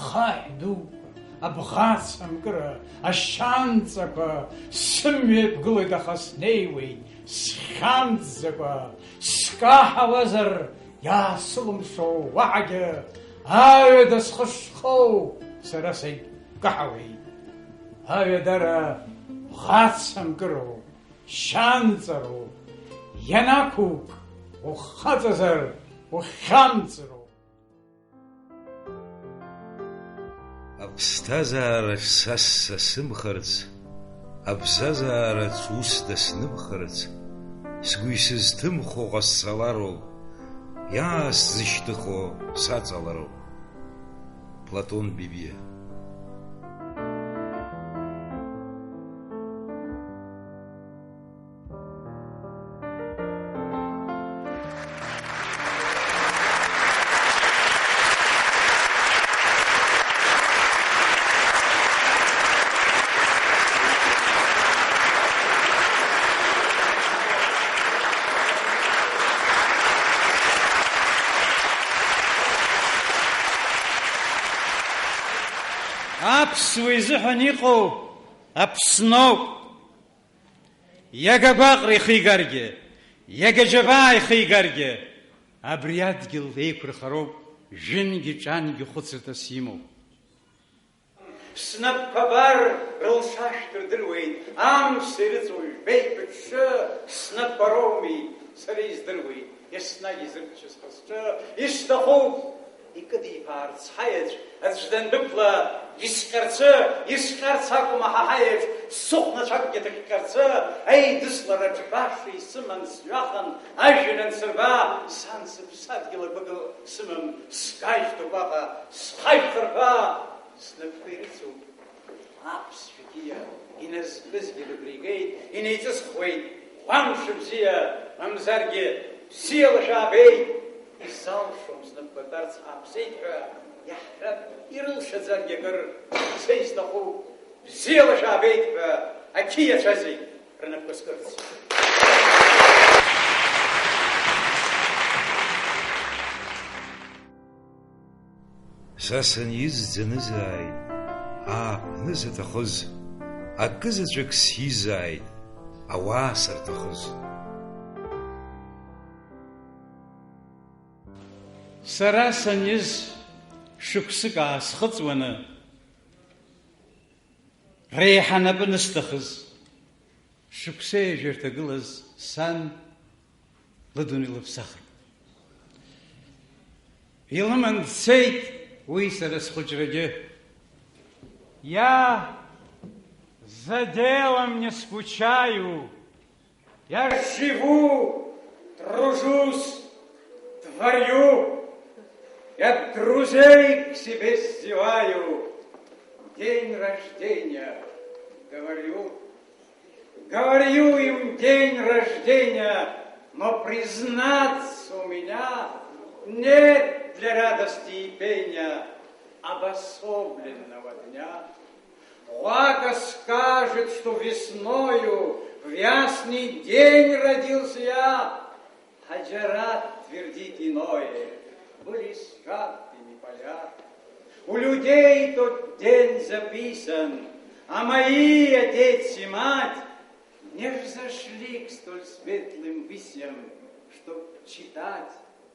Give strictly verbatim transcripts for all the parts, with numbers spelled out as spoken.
Ахаҳә ду, абӷацамкыра, ашьанҵақәа сымҩа еиқәгылоит, аха снеиуеит, схьамҵӡакәа, скаҳауазар, иаасылымшо уаҳагьы, аҩада схы шхоу сара сеиқәкаҳауеит. Аҩадара бӷацамкыроуп, шьанҵароуп, ианақәук ухаҵазар ухьамҵроуп. Аԥсҭазаараҿ са ссасымхарц, абзазаараҿ ус даснымхарц, сгәы исызҭымхо ҟасҵалароуп, иаасзышьҭыхуа саҵалароуп. Платон Бебиа. Аԥсуа изыҳәан иҟоу Аԥсноуп. Иага гәаҟра ихигаргьы, иага џьабаа ихигаргьы, абри адгьыл еиқәырхароуп, жәынгьы ҿангьы хәыцырҭас имоуп. Снапқәа абар рылшашәҭ рдыруеит, амца ирыҵоу жәбеиԥыҽҽы снапқәа роуми, сара издыруеит. Еснагь изырччаз ҳәа сҿы исҭахуп, икыдиԥаарц ҳаеҵә аӡә дандәықәла, исҟьарцы, исҟьарц акәым аҳаҳаиаҿ, сыхәнацәа акгьы ҭыҟьҟьарцы, аидыслараҿ баша исыман сҩахан, ажәҩан ансырба, сан сыԥсадгьыл агәыгыл сымам, сгажьтәуп аҟа, схажәхырԥа, снапқәа ирыцуп. Аԥсшәа қьиа иназкызгьы рыгәра игеит, инеиҵысхуеит, уа мшыбзиа, мамзаргьы бзиала шәаабеит. Изалшом знапқәа тәарц ҳааԥсеит ҳәа, иаҳҳәап, ирылшаӡаргьы акыр, са исҭахуп, бзиала шәаабеит ҳәа ақьиацәа зегь рнапқәа скырц. Са саниз ӡанызааит, ааԥны заҭахыз, акызаҵәык сизааит, ауаа сырҭахыз. Сара саниз шықәсык аасхыҵуаны, реиҳа напы нысҭахыз, шықәсеижәа ирҭагылаз сан лыдунеи лыԥсахра. Илыман дцеит уи сара схәыҷрагьы. Я за делом не скучаю, я живу, тружусь, творю, я друзей к себе зываю. День рождения, говорю, говорю им день рождения, но, признаться, у меня нет для радости и пения обособленного дня. Вака скажет, что весною в ясный день родился я, Хаджарат твердит иное, были сжаты не поля. У людей тот день записан, а мои отец и мать не взошли к столь светлым высям, чтоб читать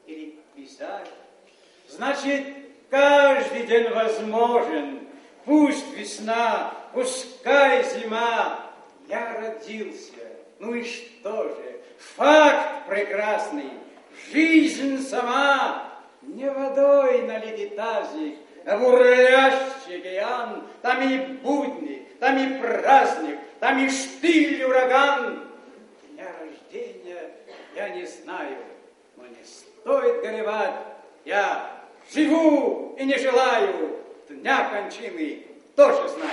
или писать. Значит, каждый день возможен, пусть весна, пускай зима, я родился. Ну и что же? Факт прекрасный, жизнь сама. Не водой налитый тазик, а бурлящий океан. Там и будни, там и праздник, там и штиль, и ураган. Дня рождения я не знаю, но не стоит горевать. Я живу и не желаю дня кончины тоже знать.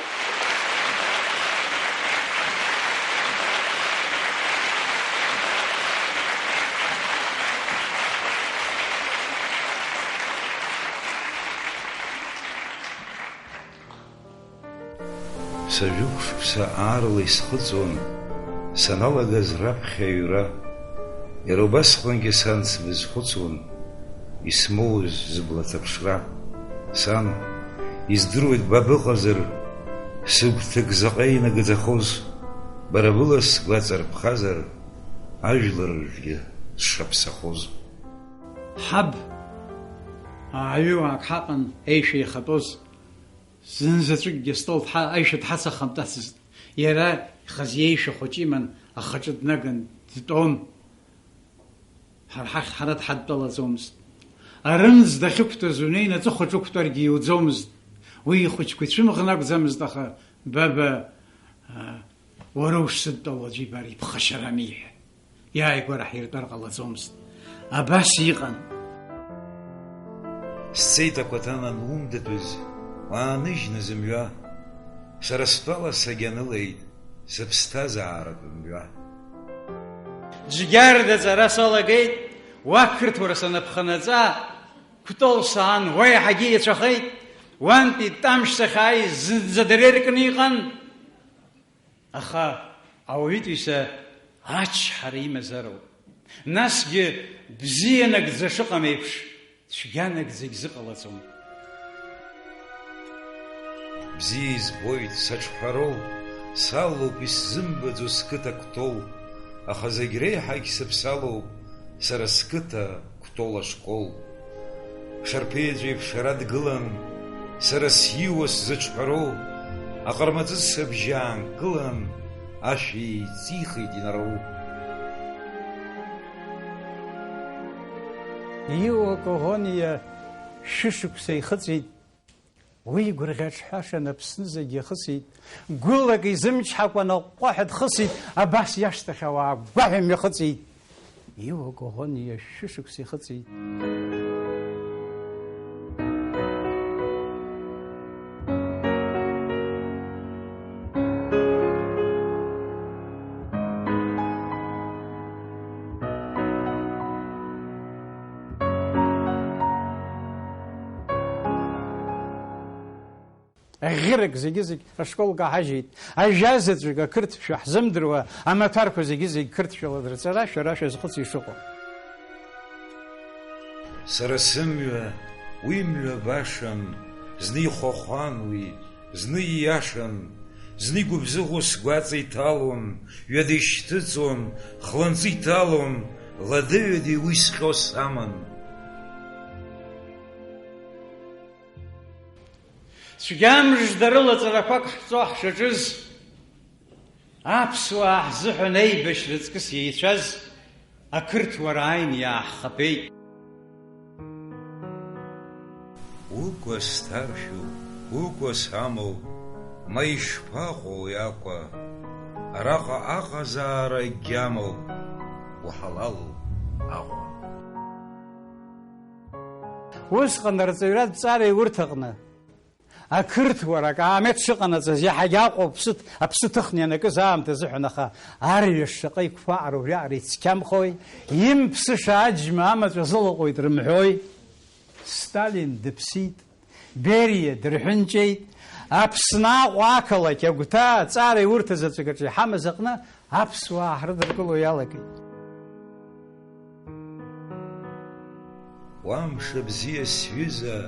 Са жәохә шықәса аарла исхыҵуан, саналагаз раԥхьа аҩра. Иара убасҟангьы сан сбызхәыцуан, исмоуз зыбла ҭаԥшра. Сан, Издыруеит ба быҟазар, сыгәҭык заҟа инагаӡахоз, бара была сгәаҵарԥхазар, ажәлар ржәгьы сшаԥсахоз. Ҳаб, ааҩуаак ҳаҟан, аишәа ихатәоз. Зынзаҵәыкгьы астол дҳа-, аишәа дҳацахамтәацызт. Иара ихазы иеишәа хәыҷы иман, ахаҿы днаган дтәон. Ҳара ҳахь ҳара дҳадтәалаӡомызт. Арымӡ дахьықәтәаз унеины аҵыхәаҿы уқәтәаргьы иуӡомызт. Уи ихәыҷқәа ицәымӷны акәӡамызт, аха, баба, аа, уара ушсыдтәалоу аӡәы ибар иԥхашьарами ҳәа. Иааигәара ҳиртәар ҟалаӡомызт. Абас иҟан. Сцеит акәаҭан анумдатәыз, уааныжьны зымҩа. Сара стәала сагьанылеит, сыԥсҭазааратә мҩа. Џьгьарда аҵара салагеит, уа қырҭуара санаԥханаҵа, Кәтол саан, уа иаҳагьы иеицәахеит, уантәи Тамшь сахьааиз зынӡа дара иркны иҟан. Аха ауаҩытәыҩса ачҳара имазароуп. Насгьы бзиа нагӡа шыҟам еиԥш, цәгьа нагӡагь зыҟалаӡом. Бзиа избоит саҿҳәароу, салоуп исзымбаӡо сқыҭа Кәтол, аха зегь реиҳагь сыԥсалоуп сара сқыҭа Кәтол ашкол. Шарԥыеҵәеиԥш ара дгылан, сара сиуа сзыҿҳәароу, аҟармаҵыс абжьы аанкылан, ашә еиҵихит инару. Иуа Коӷониа шәышықәса ихыҵит. Уи игәырӷьаҿҳәашан Аԥсны зегь иахысит, гәылак изымчҳакәан аҟәҟәаҳәа дхысит, абас иашҭахь ауаа гәаҳәа мҩахыҵит. Иуа Коӷониа шәышықәса ихыҵит. Аӷьырак зегьы-зегь ашкол каҳажьит. Ажәа заҵәык ақырҭшәа ҳзымдыруа, амаҭәарқәа зегьы-зегь қырҭшәала дырҵара, шәара шәазхәыц ишыҟоу. Сара сымҩа, уи мҩа башан, зны ихәахәан уи, зны ииашан, зны игәыбзыӷуа сгәаҵа иҭалон, ҩада ишьҭыҵуан, хланҵы иҭалон, лада-ҩада иуисҟьо саман. Цәгьамыжда рылаҵарақәак ҳҵо ҳшаҿыз, аԥсуаа ҳзыҳәан еибашьра ҵкыс еицәаз ақырҭуара ааины иааҳхаԥеит. Укәа сҭаршәуп, укәа самоуп, ма ишԥаҟоу уи Аҟәа? Араҟа аҟазаара агьамоуп, уҳалалуп Аҟәа. Усҟан арҵаҩратә ҵареи урҭ аҟны ақырҭуара акаамеҭ шыҟанаҵаз иаҳагьы Аҟәа аԥсы, аԥсы ҭыхны ианакыз аамҭазы ҳәа, аха арҩаш шаҟа иқәԥаҟара убриаҟара ицқьамхои, имԥсыша аџьма амаҵә азылаҟәуеит рымҳәои. Сталин дыԥсит, Бериа дырҳәынҷеит, Аԥсны Аҟәа ақалақь агәҭа аҵареи урҭ азаҵәык аҿы иҳамаз аҟны аԥсуаа ҳрыдыркыло иалагеит. Уа мшыбзиа, сҩыза,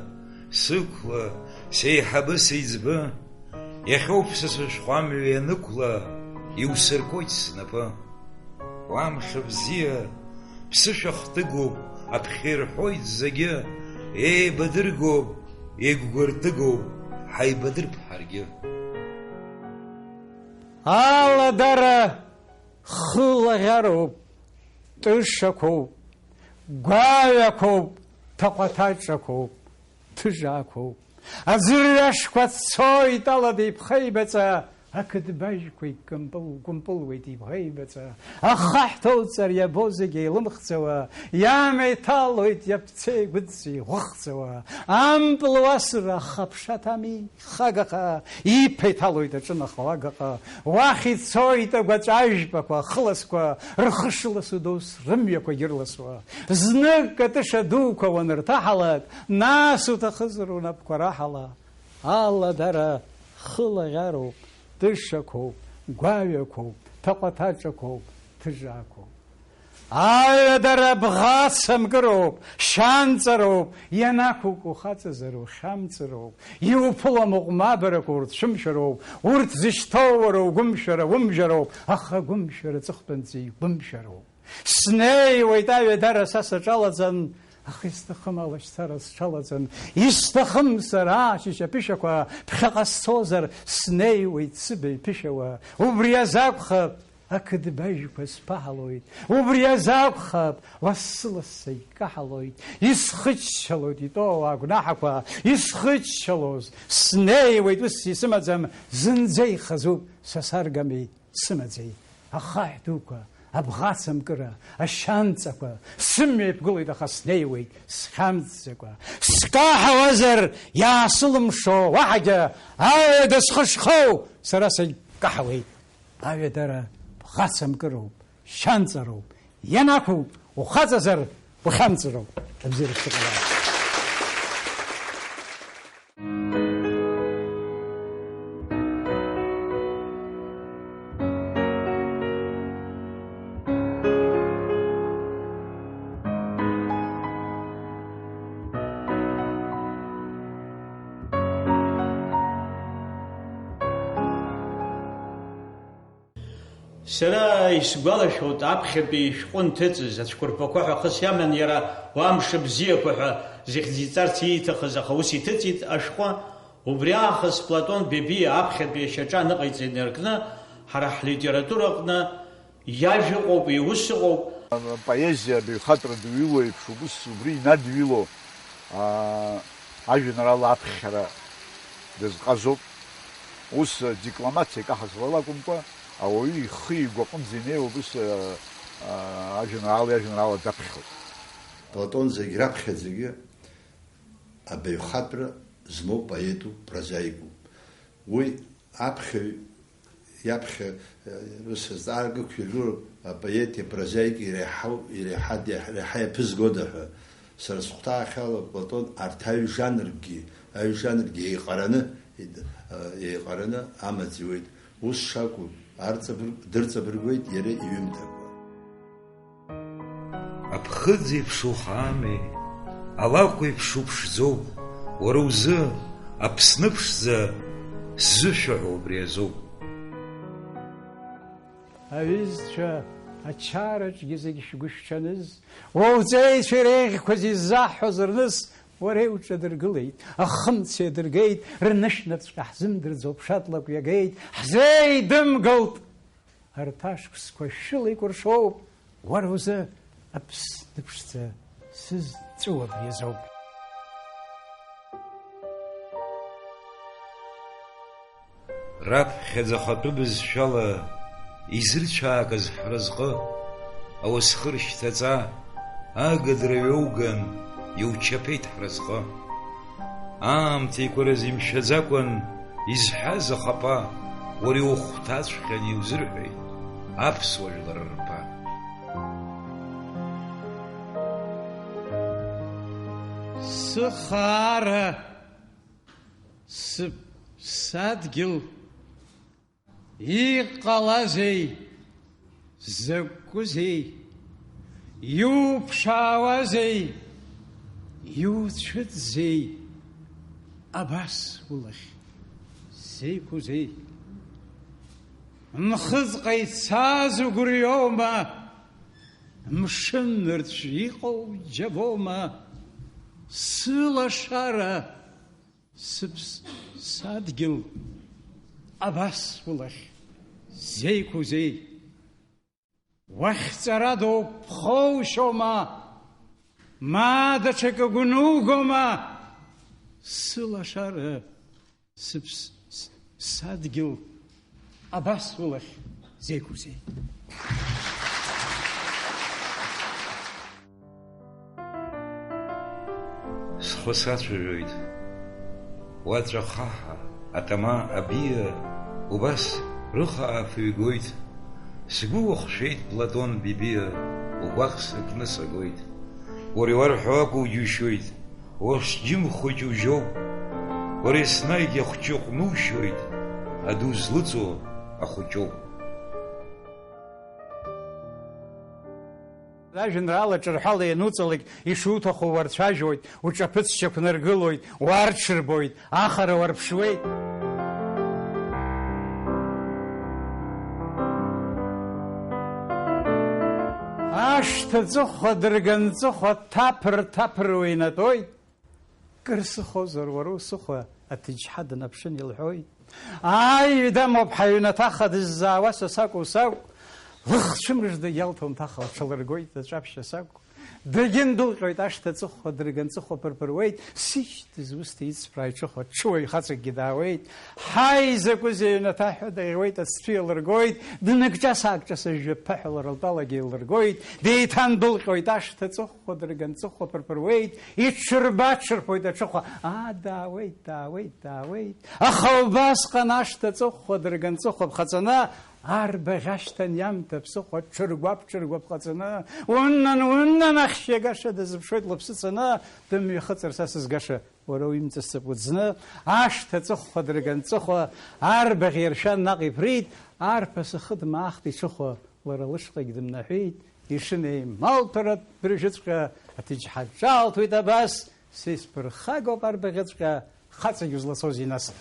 сықәла, сеиҳабы, сеиҵбы, иахьоуп са сышәҟәы амҩа ианықәла, иусыркуеит снапы. Уа мшыбзиа, ԥсышәа хтыгоуп, аԥхьа ирҳәоит зегьы, еибадыргоуп, еигәгәыртыгоуп, ҳаибадырп ҳаргьы. Аладара хылаӷьароуп, тышақәоуп, гәаҩақәоуп, ҭаҟәаҭаҿақәоуп, ҭыжаақәоуп. Аӡырҩашқәа цоит алада иԥхеибаҵа, ақыдбажәқәа икымпыл-, кәымпылуеит иԥхеибаҵа. Ахаҳә ҭоуҵар иабо зегь еилымхӡауа, иамеиҭалоит иаԥцеи гәыдҵеи ӷәыхӡауа. Ампыл уасра ахаԥша ҭами, хагаха, иԥа иҭалоит аҿынаха уагаҟа. Уахь ицоит агәаҵәа ажәпақәа, хыласқәа, рхы шыласу дос, рымҩақәагьы ырласуа. Знык атыша дуқәа уанырҭаҳалак, нас уҭахызар унапқәа раҳала. Аладара хылаӷьароуп, тышақәоуп, гәаҩақәоуп, ҭаҟәаҭаҿақәоуп, ҭыжаақәоуп. Аҩадара бӷацамкыроуп, шьанҵароуп, ианақәук ухаҵазар ухьамҵроуп, иуԥылом уҟәмабарақәа урцәымшәароуп, урҭ зышьҭоу уара угәымшәара умжәароуп, аха агәымшәара аҵыхәтәанӡа игәымшәароуп. Снеиуеит аҩадара са саҿалаӡан, аха исҭахым алашьцара сҽалаӡан, исҭахым сара ашьыжь аԥышәақәа ԥхьаҟа сцозар, снеиуеит сыбаҩ ԥышәауа, убри азы акәхап, ақыдбажәқәа сԥаҳалоит, убри азы акәхап, лассы-лассы икаҳалоит, исхыччалоит итәоу агәнаҳақәа, исхыччалоз, снеиуеит, ус исымаӡам, зынӡа ихазуп, са саргами, сымаӡеи, ахаҳә дуқәа, абӷацамкыра, ашьанҵақәа, сымҩа иԥгылоит, аха снеиуеит, схьамҵӡакәа, скаҳауазар, иаасылымшо, уаҳагьы, аҩада схы шхоу, сара сагькаҳауеит. Аҩадара бӷацамкыроуп, шьанҵароуп, ианақәуп, ухаҵазар, ухьамҵроуп. Абзиара шәыҟалааит. Сара исгәалашәоит, аԥхьатәи ишәҟәы нҭыҵыз, ацәқәырԥақәа ҳәа хыс иаман иара, уа мшы бзиақәа ҳәа зыхьӡ иҵарц ииҭахыз, аха ус иҭыҵит ашәҟәы. Убри аахыс Платон Бебиа аԥхьатәи ашьаҿа аныҟаиҵеит инаркны, ҳара ҳлитература аҟны иажәа ыҟоуп, иус ыҟоуп. Апоезиа абаҩхатәра дыҩуа еиԥш, убыс убри инадҩыло, аа, ажәеинраала аԥхьара дазҟазоуп. Ус, декламациа икаҳаз ала акәымкәа, ауаҩы ихы игәаҟынӡа инеиуа убыс, аа, аа, ажәеинраала, иажәеинраала даԥхьоит. Платон зегь раԥхьаӡагьы абаҩхатәра змоу поетуп, прозаикуп. Уи аԥхьаҩ иаԥхьа, э, ус азҵаарак ықәиргылоуп, апоети апрозаики иреиҳау, иреиҳа, иреиҳа иаԥызгода ҳәа. Сара сыхәҭаахьала Платон арҭ аҩ жанркгьы, аҩ жанркгьы еиҟараны, ид-, э, еиҟараны амаҵ иуеит. Ус шакәу арҵабыр-, дырҵабыргуеит иара иҩымҭақәа. Аԥхыӡ еиԥш ухаами, алакә еиԥш уԥшӡоуп, уара узы Аԥсны ԥшӡа сзышәаҳәо убри азоуп. Аҩызцәа, ачараҿгьы зегь шәгәышәҽаныз, уалҵеицәа иреиӷьқәаз иззаҳҳәоз рныс, уара иуҿадыргылеит, ахымца иадыргеит, рнышәнапҵәҟьа ҳзымдырӡо ԥшатлакә иагеит, ҳзеидымгалт! Арҭ ашықәсқәа шәыла икәыршоуп, уара узы Аԥсны ԥшӡа сызҵәыуа абри азоуп. Раԥхьаӡа ахатәы бызшәала изырцәаакыз ҳразҟы, ауасхыр шьҭаҵа, агыдра ҩоуган, иучаԥеит ҳразҟы. Аамҭеиқәара зимшәаӡакәан изҳәаз ахапа, уара иухәҭаҵәҟьан иузырҳәеит аԥсуа жәлар рԥа. Сыхаара, сыԥсадгьыл, иҟалазеи, закәызеи, иуԥшаауазеи, иуцәыӡзеи, абас улахь зеиқәузеи? Нхыҵҟа ицаз угәырҩоума? Мшын нырцә иҟоу џьабоума? Сылашара, сыԥс-, садгьыл, абас улахь зеиқәузеи? Уахьҵарадоу ԥхоушьома? Ма даҽакы гәнугома? Сылашара, сыԥс-, с-, садгьыл, абас улахь зеиқәузеи? Схы сацәажәоит. Уаҵәахаҳа, атама, абиа, убас рыха аафыҩгоит. Сгәы ухшәеит, Платон Бебиа, угәаӷ сакны сагоит. Уара иуарҳәо акәу џьушьоит, уахсџьым хәыҷ ужьоуп. Уара еснагь ахәҷы ҟәнушьоит, аду злыҵуа ахәыҷоуп. Ажәеинраала ҿырҳәала иануҵалак, ишуҭаху уарцәажәоит, уҿаԥыцшьақәнаргылоит, уарҽырбоит, ахара уарԥшуеит. Ашҭа ҵыхәа, дырган ҵыхәа, ҭаԥыр-ҭаԥыруа инатәоит. Кыр сыхозар, уара усыхәа, аҭыџьҳа днаԥшын илҳәоит. Ааи, дамоуп ҳаҩнаҭаха дыззаауа са сакәу сакәу, лыхцәы мыжда иалҭон ҭаха лҽалыргоит, аҿаԥшьа сакәу. Дагьындәылҟьоит ашҭа ҵыхәа, дырган ҵыхәа ԥырԥыруеит, сышьҭаз усҭа ицԥраа иҽыхәа, ҽуаҩ хаҵакгьы даауеит. Ҳаи, закәызеи аҩнаҭа ҳәа даӷьуеит, ацҭәы иалыргоит, дныкҿас-аакҿас ажәҩа ԥаҳәала рылтәалагьы еилыргоит, деиҭандәылҟьоит ашҭа ҵыхәа, дырган ҵыхәа ԥырԥыруеит, иҽырба-ҽырԥоит аҽыхәа, аа, даауеит, даауеит, даауеит. Аха убасҟан ашҭа ҵыхәа, дырган ҵыхәа ԥхаҵаны, арбаӷь ашьҭан иамҭа ԥсыхәа ҽыргәап-ҽыргәап ҟаҵаны, уннан, уннан, ахьшьагаша дазыԥшуеит лыԥсы цаны, дымҩахыҵыр са сызгаша, уара уимҵасып уӡны, ашҭа ҵыхәа, дырган ҵыхәа, арбаӷь иршәан наҟ иԥрит, арԥыс ахы дмаахт иҽыхәа, лара лышҟагь дымнаҳәеит, ишынеималҭәара быржәыҵәҟьа аҭыџьҳа ҿаалҭуеит абас, са исԥырхагоуп арбаӷьыҵәҟьа, хаҵагь узлацозеи нас?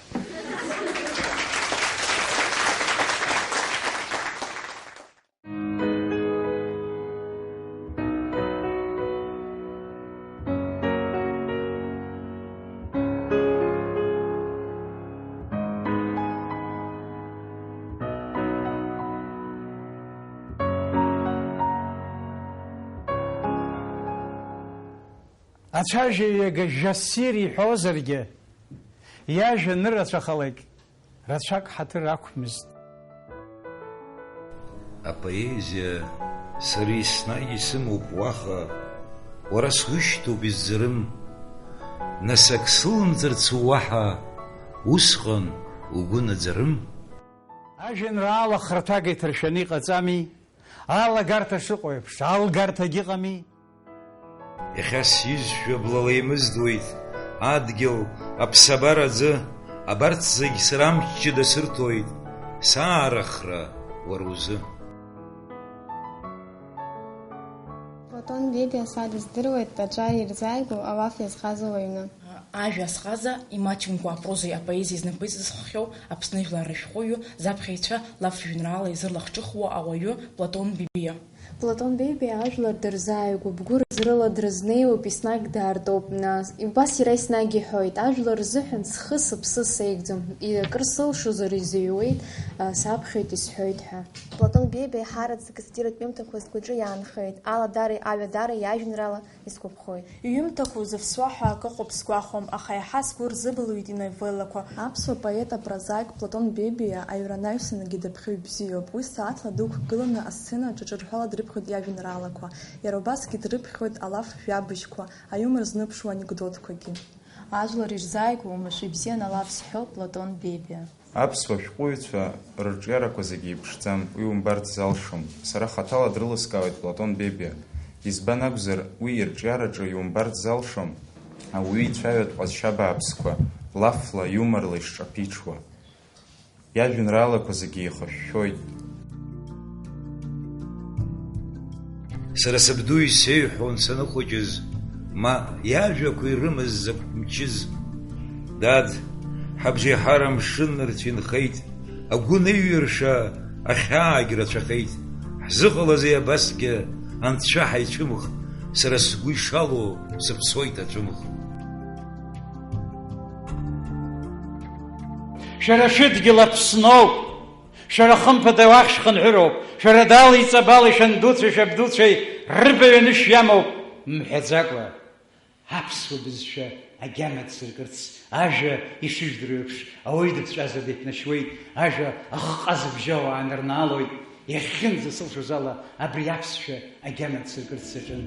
Ацәажәаҩы иага Жасир иҳәозаргьы, иажәа анырацәахалак, рацәак ҳаҭыр ақәмызт. Апоезиа сара еснагь исымоуп уаха, уара сушьҭоуп изӡырым. Нас ак сылымҵырц уаҳа усҟан угәы наӡарым? Ажәеинраала храҭага иҭыршәаны иҟаҵами? Алагарҭа шыҟоу еиԥш, алгарҭагь ыҟами? Иахьа сҩызцәа блала еимыздуеит адгьыл, аԥсабара аӡы, абарҭ зегь сара амчыда сырҭоит, саарахра уара узы. Платон Бебиа са дыздыруеит, аҿар ирзааигәоу алаф иазхазоу аҩны. Ажәа азхаза, имаҷымкәа апрозеи апоезиеи знапы иҵызххьоу Аԥсны жәлар рышәҟәыҩҩы, заԥхьаҩцәа лаф жәеинраала изырлахҿыхуа ауаҩы Платон Бебиа. Платон Бебиа ажәлар дырзааигәоуп, гәырӡрыла дрызнеиуеит, еснагь даартуп, нас. Убас иара еснагь иҳәоит, ажәлар рзыҳәан схы-сыԥсы сеигӡом, и-, акыр сылшозар изыҩуеит, а, саԥхьоит исҳәоит ҳәа. Платон Бебиа еиҳараӡак асатиратә ҩымҭақәа сгәаҿы иаанхеит, Аладареи Аҩадареи иажәеинраала исгәаԥхоит. Иҩымҭақәа узыԥсуа ҳәа акы ыҟоуп сгәахәуам, аха иаҳа сгәы рзыбылуеит иновеллақәа. Аԥсуа поет апрозаик Платон Бебиа аҩра анаҩсангьы дыԥхьаҩ бзиоуп. Уи сааҭла дықәгыланы асценаҿы ҿырҳәала дрыԥхьоит иажәеинраалақәа. Иара убасгьы дрыԥхьоит алаф жәабжьқәа, аиумор зныԥшуа анекдотқәагьы. Ажәлар ирзааигәоу, уамашәа ибзианы алаф зҳәо Платон Бебиа. Аԥсуа шәҟәыҩҩцәа рырҿиарақәа зегьы еиԥшӡам, уи умбарц залшом. Сара хаҭала дрылыскаауеит Платон Бебиа. Избан акәзар, уи ирҿиараҿы иумбарц залшом ауаҩы ицәаҩатә ҟазшьа бааԥсқәа, лафла, иуморла ишҿаԥиҽуа. Иажәеинраалақәа зегьы еихышәшәоит. Сара сабду исеиҳәон саныхәыҷыз, ма иажәақәа ирымаз закә мчыз. Дад, ҳабжеиҳара амшын нырцә инхеит, агәы неиҩырша ахьаагь рацәахеит. Ҳзыҟалазеи абасгьы, анцәа ҳаицәымӷ, сара сгәы ишалоу сыԥсуеит аҵәымӷ. Шәара шәыдгьыл Аԥсноуп, шәара хымԥада уахь шәхынҳәыроуп, шәара дали ҵабали шәандуцәеи шәабдуцәеи рыбаҩ анышә иамоуп, мҳәаӡакәа. Аԥсуа бызшәа агьама дсыркырц, ажәа ишыжәдыруа еиԥш, ауаҩы дыԥҵәазар деиҭнашьуеит, ажәа ахҟа зыбжьоу аанырнаалоит, иахьынӡасылшоз ала абри аԥсшәа агьама дсыркырц саҿын.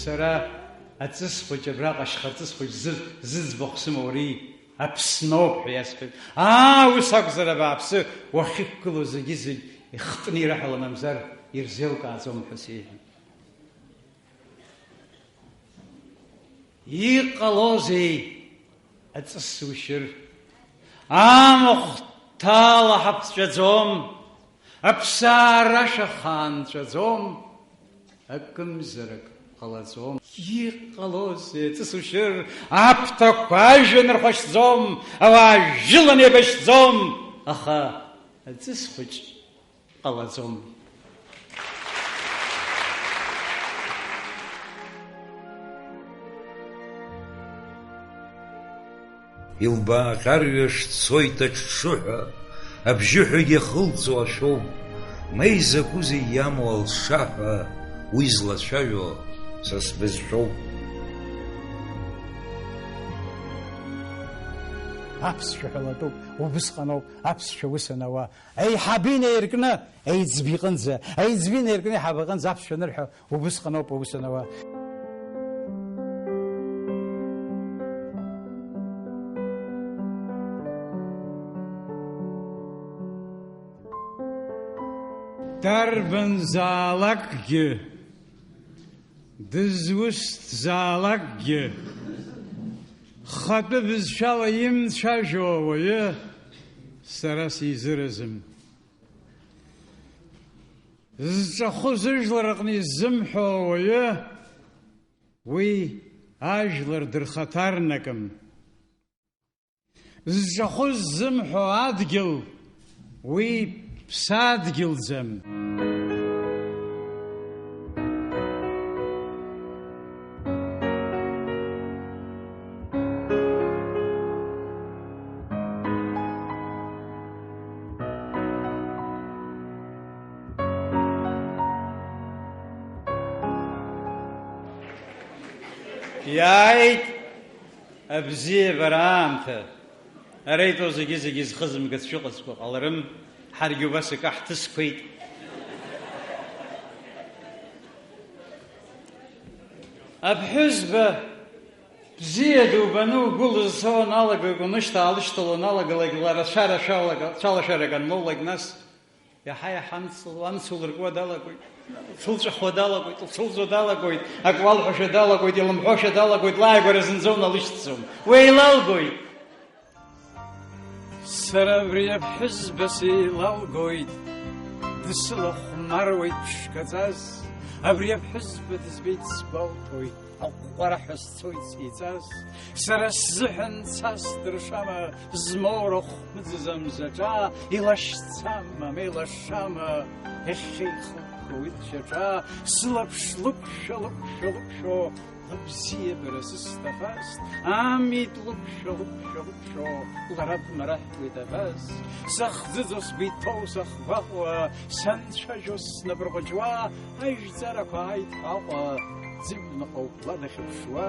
Сара аҵыс хәыҷ абраҟа ашьха ҵыс хәыҷ зы-, зыӡбахә сымоу ари Аԥсноуп ҳәа иасҳәеит. Аа, ус акәзар, абааԥсы, уахьықәгылоу зегьы-зегь ихтны ираҳәала, мамзар ирзеилкааӡом ҳәа сеиҳәеит. Иҟалозеи? Аҵыс ушьыр, амахә ҭалаҳа ԥҵәаӡом, аԥсаара шәахаанҵәаӡом, акымзарак ҟалаӡом. Иҟалозеи, аҵыс ушьыр, аԥҭақәа ажәҩан рхәашьӡом, ауаа жәылан еибашьӡом, аха аҵыс хәыҷ ҟалаӡом. Илбааҟьарҩаш цоит аҽҽыҳәа, абжьыҳәагьы ахылҵуа ашәоуп, ма изакәызеи иамоу алшаҳәа, уи злацәажәо са сбызшәоуп. Аԥсшәа ҳәа латәуп, убысҟаноуп аԥсшәа ус анауа. Еиҳабы инаиркны еиҵбы иҟынӡа, еиҵбы инаиркны еиҳабы иҟынӡа аԥсшәа анырҳәо убысҟаноуп аус анауа. Дарбанзаалакгьы, дызусҭзаалакгьы, хатәы бызшәала имцәажәо ауаҩы сара сизыразым. Зҿахәы зыжәлар рҟны иззымҳәо ауаҩы, уи ажәлар дырхаҭарнакым. Зҿахәы ззымҳәо адгьыл, уи ԥсадгьылӡам. Иааит абзиабара аамҭа. Ара итәоу зегьы-зегьы зхызымгац шәыҟазго ҟаларым, ҳаргьы убас акы ҳҭысқәеит. Аԥҳәызба бзиа дубаны угәы лызцо уаналагалак, унышьҭаалышьҭуа уаналагалак, лара цәарашәалага-, цәалашәарак анлоулак, нас иаҳа-иаҳа амц-, амц лыркуа далагоит, лцәылҵәахуа далагоит, лцәылӡуа далагоит, ак уалҳәошәа далагоит, илымҳәошәа далагоит, лааигәара зынӡа уналышьҭӡом. Уеилалгоит! Сара абри аԥҳәызба сеилалгоит, дсылахәмаруеит ԥшқаҵас, абри аԥҳәызба дызбеит сгәалҭоит, аҟәҟәараҳәа сцоит сеиҵас, сара сзыҳәан цас дыршама, змоура хәмыӡыз амзаҿа, илашьцама, меилашама, иахьа ихылԥхо уи лшьаҿа, сылаԥш лықәшәа, лықәшәа, лықәшәо, лыбзиабара сысҭахаст, амит лықәшәа, лықәшәа, лықәшәо, лара дмараҳәуеит абас. Сахӡыӡо сгәы иҭоу сахгәаҟуа, санцәажәо снапы рҟәыҷуа, ажәҵарақәа ааит Аҟәа, ӡыҩныҟа убла дахьыԥшуа.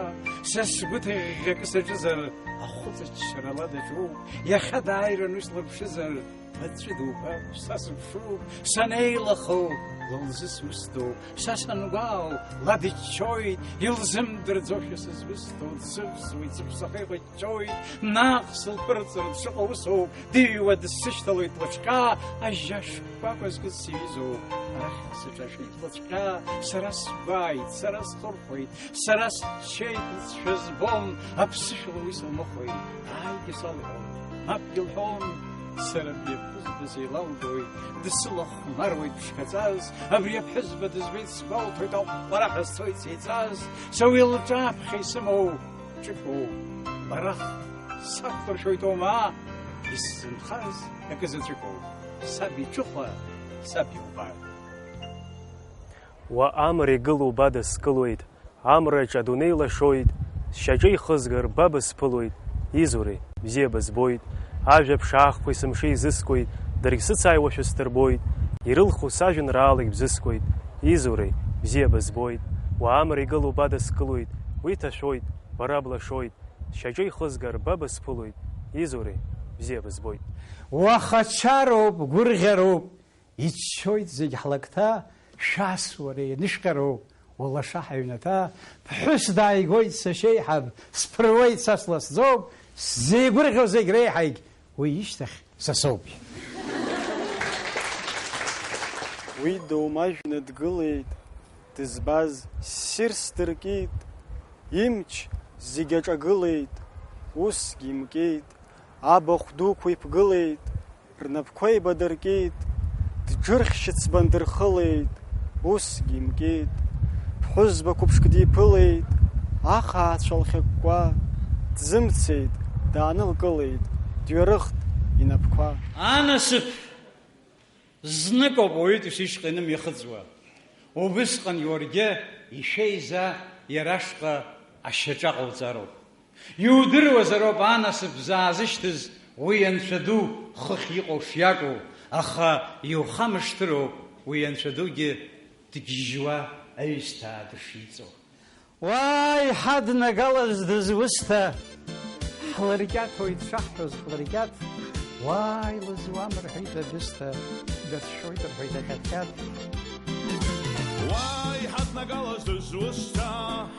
Са сгәы ҭыӷьӷьакы саҿызар, ахәыҵаччара ла даҿуп, иахьа дааиран уи слаԥшызар, Аӡәы дубап, са сыԥшуп, санеилахоу, лылзы сусҭоуп, са сангәаау, ла дыччоит, илзымдырӡошәа сызусҭоу, дсывсуеит, сыԥсахы еиҟәыҷҷоит, наҟ сылԥырҵыр дшыҟоу усоуп, дыҩуа дысзышьҭалоит лыҽҟьа, ажьа шкәакәа зкыз сиҩызоуп, арахь сыҿашәеит лыцәҟьа, сара сгәааит, сара схырхәеит, Сара счеит, лҵшәа збом, аԥсышәала уи сылмыхәеит. Ааигьы салҳәон, мапгьы лҳәон, сара абри аԥҳәызба сеилалгоит, дсылахәмаруеит ԥшқаҵас, абри аԥҳәызба дызбеит сгәалҭоит, аҟәҟәараҳәа сцоит сеиҵас, са уи лҿаԥхьа исымоу ҿышәоуп, барах сақәлыршәоит ома, исзынхаз акы заҵәыкоуп, саб иҽыхәа, саб иубар. Уа амра игылоу бада скылоит, амраҿ адунеи лашоит, сшьаҿа ихызгар ба бысԥылоит, изури, бзиа бызбоит, ажәа ԥшаахқәеи сымши изыскуеит, даргь сыцааиуашәа сдырбоит, ирылху сажәеинраалагь бзыскуеит, изури, бзиа бызбоит, уа амра игылоу бада скылоит, уи ҭашәоит, бара блашоит, сшьаҿа ихызгар ба бысԥылоит, изури, бзиа бызбоит. Уаха чароуп, гәырӷьароуп, Иччоит зегь ҳлакҭа, шәас уара ианышәҟьароу, улаша ҳаҩнаҭа, ԥҳәыс дааигоит сашьеиҳаб, сԥыруеит са сласӡоуп, сзеигәырӷьо зегь реиҳагь уи ишьҭахь са соуп. Уи доумажәны дгылеит, дызбаз ссирс дыркит, имч зегь аҿагылеит, Усгьы имкит, абахә дуқәа иԥгылеит, рнапқәа еибадыркит, дџырхьшьыцбан дырхылеит, усгьы имкит. Ԥҳәызба қәыԥшк диԥылеит, ахаацәа лхьыкәкәа, дзымцеит, даанылкылеит, дҩарыхт инапқәа. Анасыԥ зныкоуп уаҩытәыҩса ишҟа инымҩахыҵуа. Убысҟан уаргьы ишәеиза иара ашҟа ашьаҿа ҟауҵароуп. Иудыруазароуп анасыԥ заазышьҭыз уи анцәа ду хыхь иҟоу шиакәу, аха иухамышҭыроуп уи анцәа дугьы дгьежьуа аҩсҭаа дышиҵоу. Уааи, ҳаднагалаз дызусҭа, ҳлыркьаҭоит шаҳҳәоз ҳлыркьаҭ, уааи, лызуам рҳәеит абысҭа, дацәшәоит рҳәеит аҟьаҭ-қьаҭ. Уааи, ҳаднагалаз дызусҭа,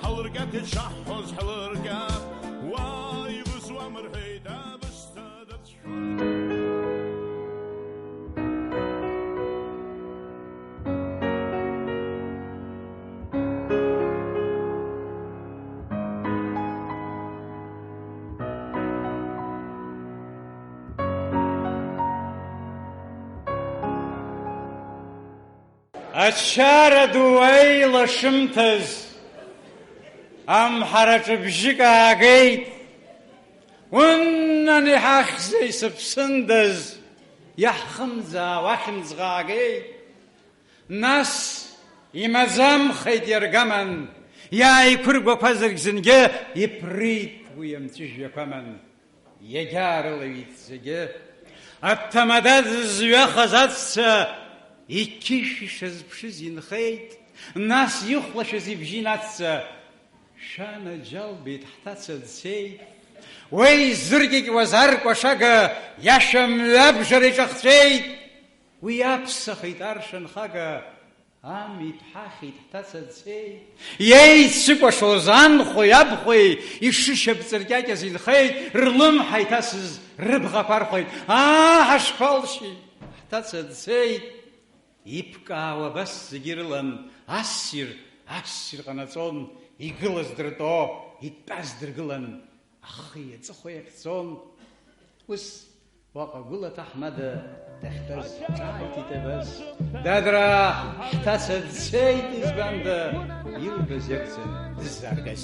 ҳлыркьаҭеит шаҳҳәоз ҳлыркьаҭ, уааи, лызуам рҳәеит абысҭа, дацәшәоит. Ачара ду еилашымҭаз, амҳараҿы бжьык аагеит, уннан иҳахьзеи сыԥсындаз, иаҳхымӡаауа ахьымӡӷ аагеит. Нас имаӡамхеит иаргаман, иааиқәыргәақәазаргь зынгьы иԥрит уи амҵәыжәҩақәа аман. Иагьаарылаҩит зегьы. Аҭамада зызҩахаз аҵәца иқьышә ишазԥшыз инхеит, нас ихәлашәаз ибжьы инацҵа, шәанаџьалбеит, ҳҭаца дцеит. Уи зыркьыкьуаз ар кәашага иашәа мҩабжара иҿахҵәеит. Уи аԥсахеит ар шанхага, амитә ҳахьит, ҳҭаца дцеит. Иеицыкәашоз анхәеи абхәеи ишышьапҵыркьакьаз инхеит, рлымҳа иҭасыз рыбӷақәа архәеит. Аа, ҳашԥалшьи, ҳҭаца дцеит. Иԥкаауа абас зегьы ирылан, ассир, ассир ҟанаҵон, игылаз дыртәо, итәаз дыргылан. Ахи аҵыхәеи ахьцон. Ус уаҟа гәыла аҭаҳмада дахьтәаз ҿааиҭит абас. Дадраа, ҳҭаца дцеит, избанда, илбаз иакәӡам дыззааргаз.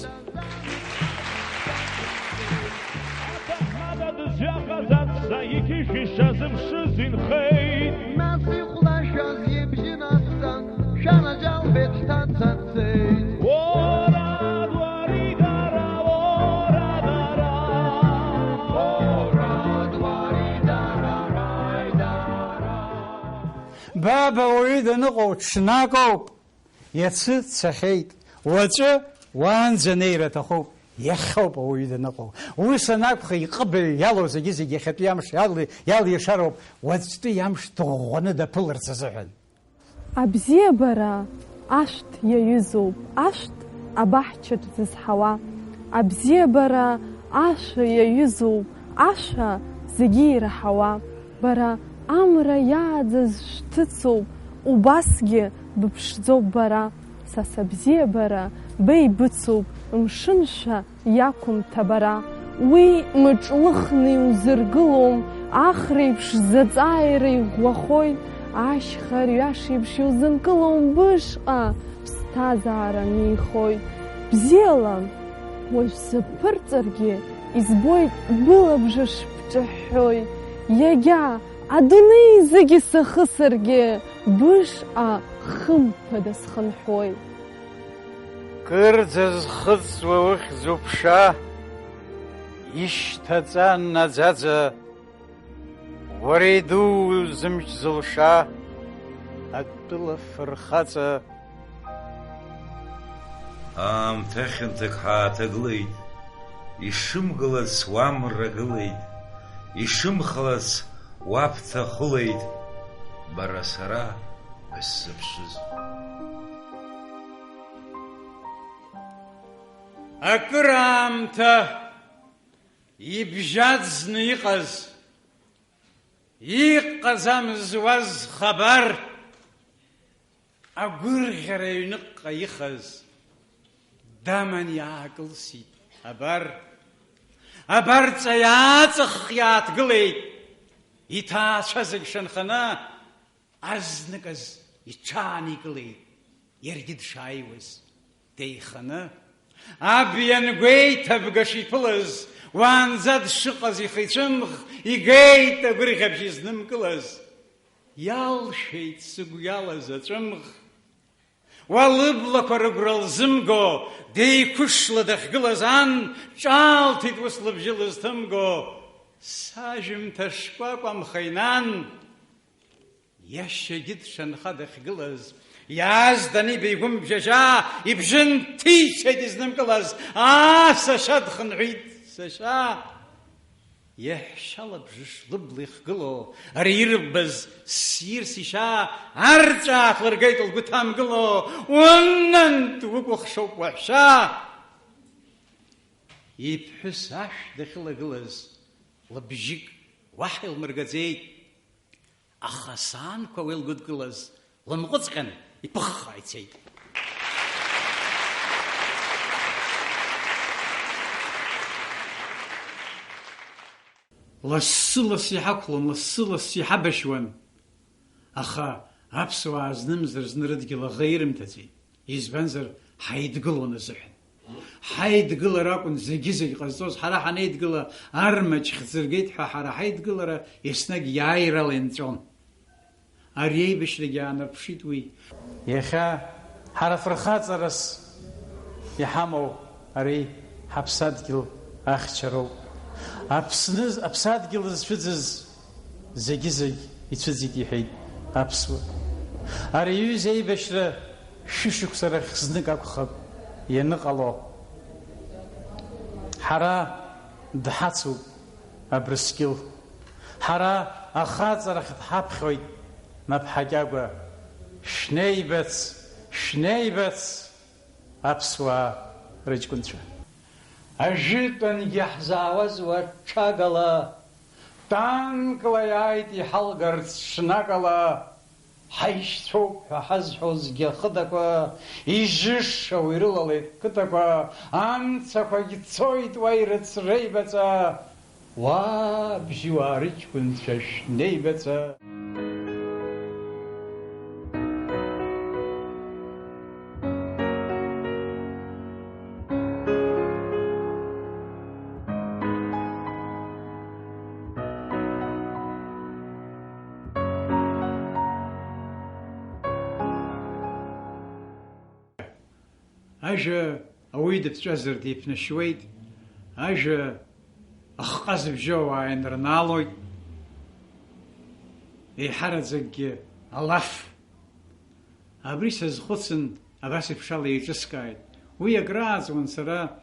Аҭаҳмада дызҩахаз аҵәца иқьышә ишазыԥшыз инхеит. Нас ихәлашәаз ибжьы наҵҵан, шәанаџьалбеит, ҳҭаца дцеит. Баба уаҩы даныҟоу ҽнакоуп, иацы дцахьеит, уаҵәы уаанӡа анеира аҭахуп, иахьоуп ауаҩы даныҟоу. Ус анакәха, иҟыбаҩ иалоу зегьы-зегь иахьатәи амш иал-, иалиршароуп, уаҵәтәи амш дыӷәӷәаны даԥыларц азыҳәан. Абзиабара ашәҭ иаҩызоуп, ашәҭ абаҳчаҿ зызҳауа. Абзиабара ашәа иаҩызоуп, ашәа зегьы ираҳауа. Бара амра иааӡаз шәҭыцоуп, убасгьы быԥшӡоуп бара. Са сабзиабара беибыцуп, мшыншәа иақәымҭа бара. Уи мыҿлыхны иузыргылом, ахреиԥш заҵааира иӷәӷәахоит, ашьха рҩаш еиԥш иузынкылом, бышҟа ԥсҭазаара нихоит. Бзиала уажә сыбԥырҵыргьы, избоит былабжыш бҿаҳәҳәоит. Иагьа адунеи зегьы сахысыргьы, бышҟа хымԥада схынҳәуеит. Кырӡа зхыҵуа ухьӡ уԥша, ишьҭаҵа наӡаӡа, уара идуу зымч зылша, атәыла фырхаҵа. Аамҭа хьанҭак ҳааҭагылеит, ишымгылац уамра гылеит, ишымхалац уаԥҭа хылеит, бара сара бысзыԥшыз. Акыраамҭа ибжьаӡны иҟаз, иҟаӡамыз уаз хабар, агәырӷьара аҩныҟа ихаз, даман иаакылсит абар. Абарҵа иааҵых иааҭгылеит, иҭаацәа зегь шанханы, азныказ иҽааникылеит, иаргьы дшааиуаз деиханы. Аб иангәеиҭабга шиԥылаз, уаанӡа дшыҟаз ихы ицәымӷ, игеит агәырӷьабжь изнымкылаз. Иалшәеит сыгәы иалаз аҵәымӷ. Уа лыблақәа рыгәра лзымго, деиқәышла дахьгылаз ан, ҿаалҭит ус лыбжьы лызҭымго. Сажәымҭа шкәакәамхеи, нан, иашьагьы дшанха дахьгылаз, иааз даниба игәымбжьажьа, ибжьы нҭицеит изнымкылаз, аа, сашьа дхынҳәит, сашьа! Иаҳәшьа лабжыш лыбла ихгыло, ари ирбаз ссирс ишьа арҵәаа аахлыргеит лгәы ҭамгыло, уннантә укәыхшоуп уаҳәшьа! Иԥҳәыс ашә дахьылагылаз, лыбжьык уаҳа илмыргаӡеит. Аха асаанқәа уи лгәыдкылаз лымҟәыҵҟьан иԥыххаа ицеит. Лассы-лассы иҳақәлон, лассы-лассы иҳабашьуан. Аха аԥсуаа знымзар-зны рыдгьыл аӷа ирымҭаӡеит. Избанзар, ҳаидгылон азыҳәан. Ҳаидгылара акәын зегьы-зегь ҟазҵоз, ҳара ҳанеидгыла армаҷ хьӡыргеит ҳәа, ҳара ҳаидгылара еснагь иааирала инҵәон. Ари аибашьрагьы аанарԥшит уи. Иахьа ҳара фырхаҵарас иҳамоу ари ҳаԥсадгьыл ахьчароуп. Аԥсны, аԥсадгьыл зцәыӡыз зегьы-зегь ицәыӡит, иҳәеит аԥсуа. Ари аҩыза аибашьра шәышықәса рахь знык акәхап ианыҟало. Ҳара дҳацуп Абрыскьыл. Ҳара ахаҵарахь дҳаԥхьоит Наԥҳа Кьагәа. Шәнеибац, шәнеибац! Аԥсуаа рыҷкәынцәа. Ажәытәангьы ҳзаауаз уа ҽагала, танкла иааит иҳалгарц ҽнакала, ҳаишьцәоуп ҳәа ҳазҳәозгьы ахыдақәа, ижышшауа ирылалеит қыҭақәа, амцақәагь цоит уа ирыцреибаҵа. Уа, абжьуаа рыҷкәынцәа шәнеибаҵа! Ажәа ауаҩы дыԥҵәазар деиԥнашьуеит, ажәа ахҟа зыбжьоу ауаа инарнаалоит, еиҳараӡакгьы алаф. Абри сазхәыцын, абас еиԥшала еиҿыскааит. Уи акрааҵуан сара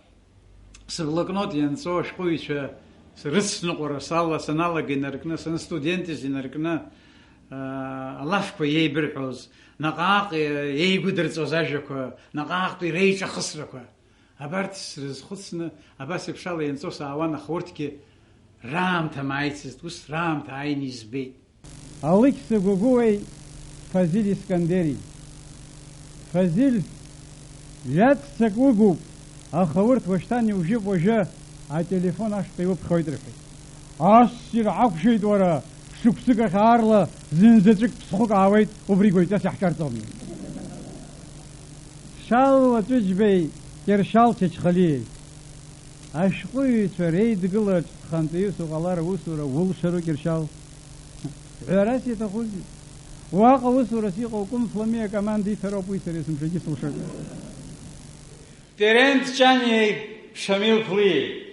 сыблокнот ианҵоу ашәҟәыҩҩцәа рыцныҟәара сала-, саналага инаркны, санстудентыз инаркны, аа, алафқәа иеибырҳәоз, наҟ-ааҟ еигәыдырҵоз ажәақәа, наҟ-ааҟтәи реиҿахысрақәа. Абарҭ срызхәыцны, абас еиԥшала ианҵо саауан, аха урҭгьы раамҭа мааицызт, ус раамҭа ааины избеит. Алықьса Гәыгәуеи Фазиль Искандери. Фазиль ҩаҵәцак угуп, аха урҭ уашьҭан иужьып уажәы, ателефон ашҟа иуԥхьоит рҳәеит. Ассир, ҳақәшәеит уара, шықәсык ахь аарла зынзаҵәык ԥсхәык аауеит, убри гәаҩҵас иаҳҿарҵом. Шал Уаҵәыџьбеи Кьыршьал Чачхалиеи. Ашәҟәыҩҩцәа реидгылараҿ хантәаҩыс уҟалар аусура улшару, Кьыршьал? Ҳәарас иаҭахузеи? Уаҟа усурас иҟоу Кәым Флами акоманда иҭароуп уи сара есымшагьы сылшоит. Терент Ҷани Шамил Ԥлиеи.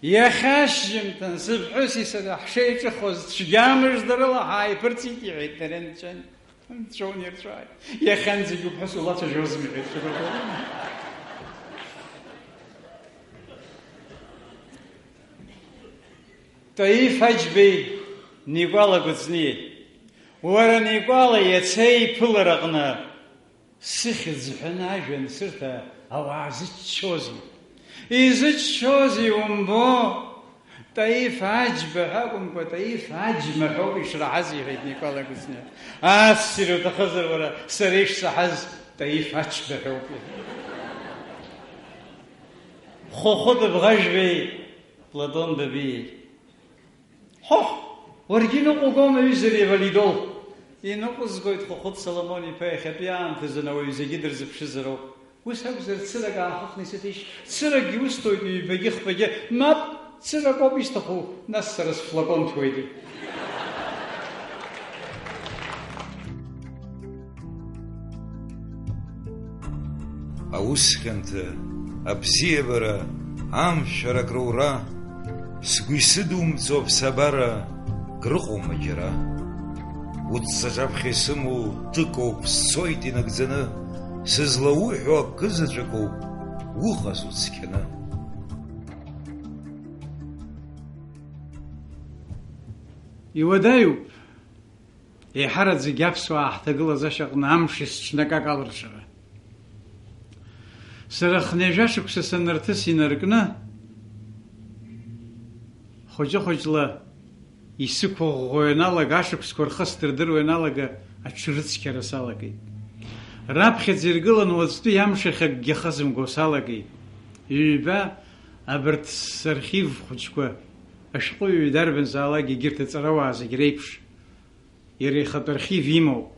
Иахьа ашьжьымҭан сыԥҳәыси сареи ҳшеиҿыхоз цәгьа мыждарыла ҳааиԥырҵит, иҳәеит Терент Ҷани. Анцәа унирҵәааит. Иахьанӡагь уԥҳәыс улацәажәозма, иҳәеит Шьабаҭ. Таиф Аџьбеи Никәала Гәыӡниеи. Уара, Никәала, иацы аиԥылараҟны сыхьӡ ҳәаны ажәа ансырҭа, ауаа зыччозеи? Изыччозеи умбо? Таиф Аџьба ҳәа акәымкәа, Таиф Аџьма ҳәоуп ишраҳаз, иҳәеит Никәала Гәыӡниа. Ассир, уҭахызар уара, сара ишсаҳаз Таиф Аџьба ҳәоуп, иҳәеит. Хәыхәыт Бӷажәбеи Платон Бабиа. Ҳоҳ, уаргьы иныҟәугома, ҩыза Ревалидол? Иныҟәызгоит, Хәыхәыт Соломон-иԥа, иахьатәи аамҭазын ауаҩы зегьы дырзыԥшызароуп. Ус акәзар, цырак аахыхны исыҭишь? Цыракгьы усҭоит, ҩбагьы хԥагьы. Мап, цырак ауп исҭаху, нас сара сфлакон ҭуеит. Аус хьанҭа, абзиабара, амшәара акрура, сгәы исыдумҵо аԥсабара крыҟоума џьара? Уҵаҿаԥхьа исымоу тыкоуп, сцоит инагӡаны, сызлауҳәо акы заҵәыкоуп, уҟаз уцқьаны. Иуадаҩуп. Еиҳараӡагьы аԥсуаа ҳҭагылазашьаҟны амш есҽнакак алыршара. Сара хынҩажәа шықәса санарҭыс инаркны, хәыҷы-хәыҷла исықәыӷәӷәо ианалага, ашықәсқәа рхы сдырдыруа ианалага, аҽрыцқьара салагеит. Раԥхьаӡа иргылан уаҵәтәи амш ахь акгьы ахызымго салагеит. Ҩба, абарҭ сархив хәыҷқәа, ашәҟәыҩҩы дарбанзаалак егьырҭ аҵарауаа зегь реиԥш, иара ихатә архив имоуп.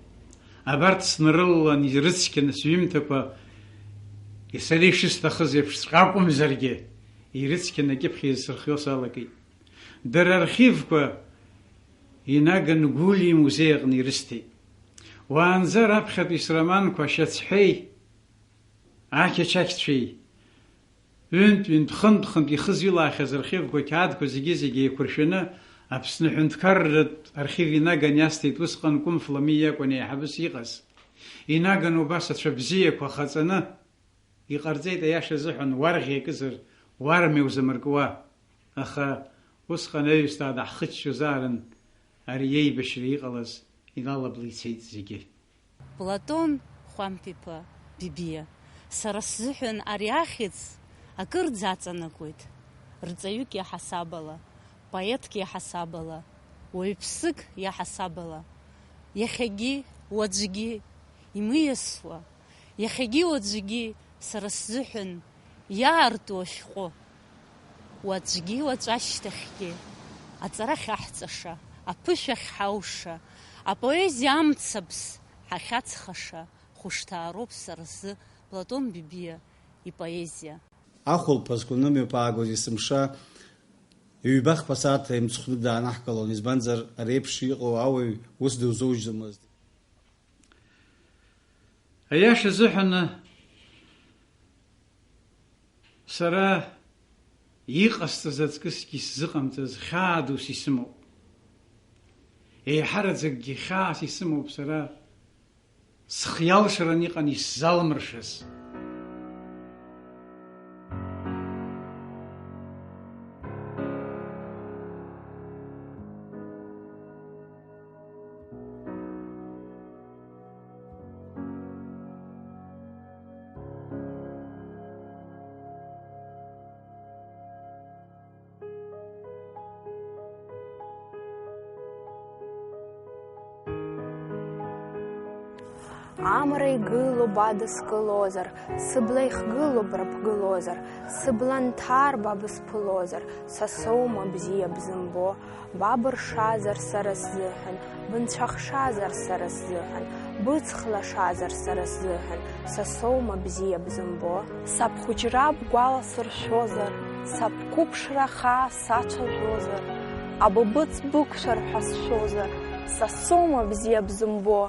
Абарҭ снарылалан ирыцқьаны сҩымҭақәа, сара ишысҭахыз еиԥшҵәҟьа акәымзаргьы, ирыцқьаны акьыԥхь еизырхио салагеит. Дара архивқәа инаган Гәлиа имузеи аҟны ирысҭеит. Уаанӡа раԥхьатәи сроманқәа Ашьацҳәеи Ақьачақьцәеи ҩынтә-ҩынтә, хынтә-хынтә ихызҩылаахьаз архивқәа, ақьаадқәа зегьы-зегьы еиқәыршәаны, Аԥсны аҳәынҭқарратә архив инаган иасҭеит усҟан Кәымф Ламиа иакәын еиҳабыс иҟаз. Инаган убас ацәа бзиақәа хаҵаны иҟарҵеит, аиаша азыҳәан, уарӷьа иакызар, уармиа узамыркуа. Аха усҟан аҩсҭаа даҳхыччозаарын, ари иеибашьра иҟалаз иналабла ицеит зегьы. Платон Хәамԥиԥа Бибиа, сара сзыҳәан ари ахьӡ акырӡа аҵанакуеит, рҵаҩык иаҳасабала, поетк иаҳасабала, уаҩԥсык иаҳасабала, иахьагьы, уаҵәгьы имыиасуа, иахьагьы уаҵәгьы сара сзыҳәан иаарту ашәҟәы. Уаҵәгьы уаҵәашьҭахьгьы аҵара ахьаҳҵаша, аԥышәа ахьҳауша, апоезиа амцабз ҳахьаҵхаша хәышҭаароуп сара сзы Платон Бибиа ипоезиа. Ахәылԥазқәа нымҩақәа аагоз есымша ҩба-хԥа сааҭ еимҵхәнык даанаҳкылон, избанзар, ари еиԥш иҟоу ауаҩ ус дузоужьӡомызт. Аиаша азыҳәаны, сара иҟасҵаз аҵкысгьы сзыҟамҵаз хьаа дус исымоуп. Еиҳараӡакгьы хьаас исымоуп сара схы иалшаран иҟан исзалмыршаз. Амра игылоуп адыскылозар, сыбла ихгылоуп рыԥгылозар, сыбла нҭарба бысԥылозар, са соума бзиа бзымбо, ба быршазар сара сзыҳәан, бынцәахшазар сара сзыҳәан, быцхлашазар сара сзыҳәан, са соума бзиа бзымбо? Сабхәыҷра бгәаласыршәозар, сабқәыԥшра хаа сацәажәозар, абыбыц бықәшәар ҳәа сшәозар, са соума бзиа бзымбо?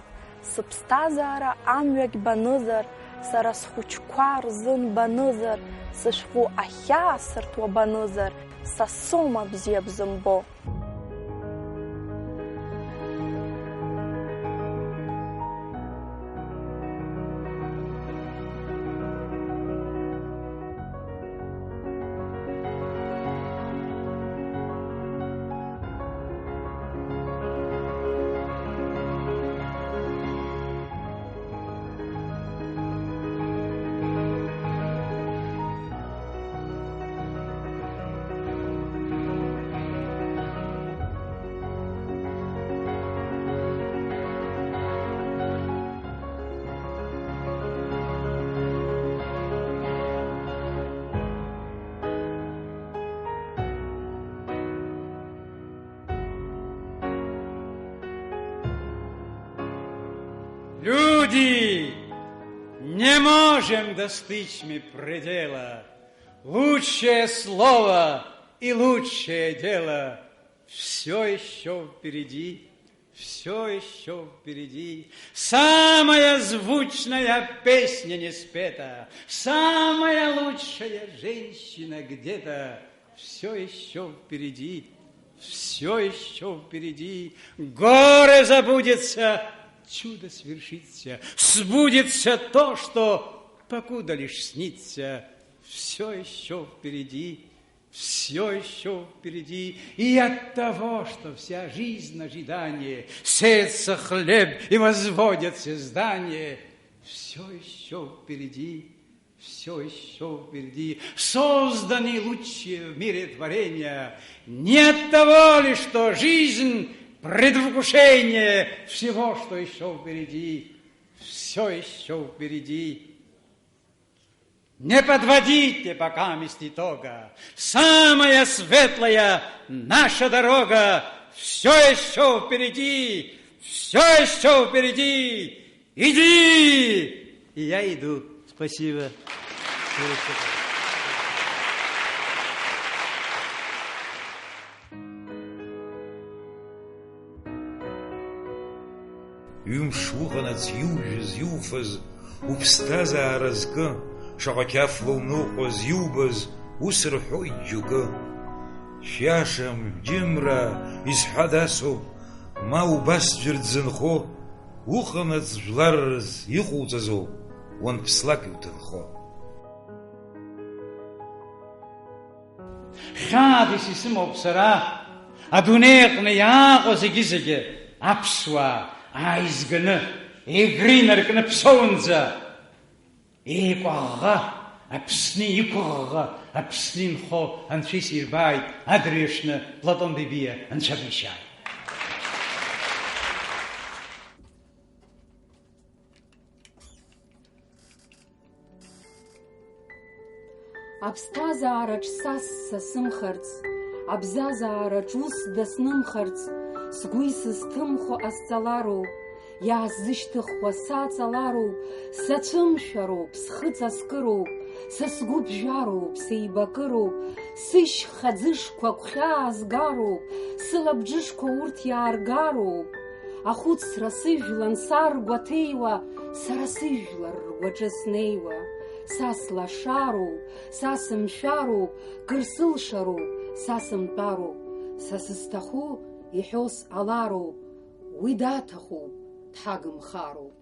Сыԥсҭазаара амҩагь банызар, сара схәыҷқәа рзын банызар, сышәҟәы ахьаасырҭуа банызар, са соума бзиа бзымбо? Люди, не можем достичь мы предела. Лучшее слово и лучшее дело все еще впереди. Все еще впереди. Самая звучная песня не спета, самая лучшая женщина где-то. Все еще впереди, все еще впереди. Горе забудется, чудо свершится, сбудется то, что покуда лишь снится. Все еще впереди, все еще впереди. И от того, что вся жизнь ожидание, сеется хлеб и возводятся здания, все еще впереди, все еще впереди. Созданы лучшие в мире творения. Не от того ли, что жизнь — предвкушение всего, что еще впереди. Все еще впереди. Не подводите пока мест итога. Самая светлая наша дорога. Все еще впереди. Все еще впереди. Иди! И я иду. Спасибо. Ҩымш уҟанаҵ иужәыз, иуфаз, уԥсҭазаара зкы, шаҟа қьафла уныҟәаз, иубаз, ус рҳәоит џьоукы. Шәиашам, џьымра, изҳәа дасоуп, ма убас ӡәыр дзынхо, уҟанаҵ жәлар рзы иҟоуҵазоуп, уанԥслак иуҭынхо. Хьаадас исымоуп сара, адунеи аҟны иааҟоу зегьы-зегьы аԥсуаа ааизганы, Егры инаркны Ԥсоунӡа, еикәаӷӷа, Аԥсны иқәыӷӷа, Аԥсны инхо Анцәа исирбааит, адырҩаҽны Платон Бебиа Анцәа дишьааит. Аԥсҭазаараҿ са ссасымхарц, абзазаараҿ ус даснымхарц, сгәы исызҭымхо ҟасҵалароуп, иаасзышьҭыхуа саҵалароуп, сацәымшәароуп, схы ҵаскыроуп, са сгәы ԥжәароуп, сеибакыроуп, сышьха ӡышқәа гәхьаа згароуп, сылабжышқәа урҭ иааргароуп. Ахәыцра сыжәлан саргәаҭеиуа, сара сыжәлар ргәаҿы снеиуа, са слашароуп, са сымшәароуп, кыр сылшароуп, са сымтәароуп, са сызҭаху иҳәо сҟалароуп, уи даҭахуп, дҳагымхароуп.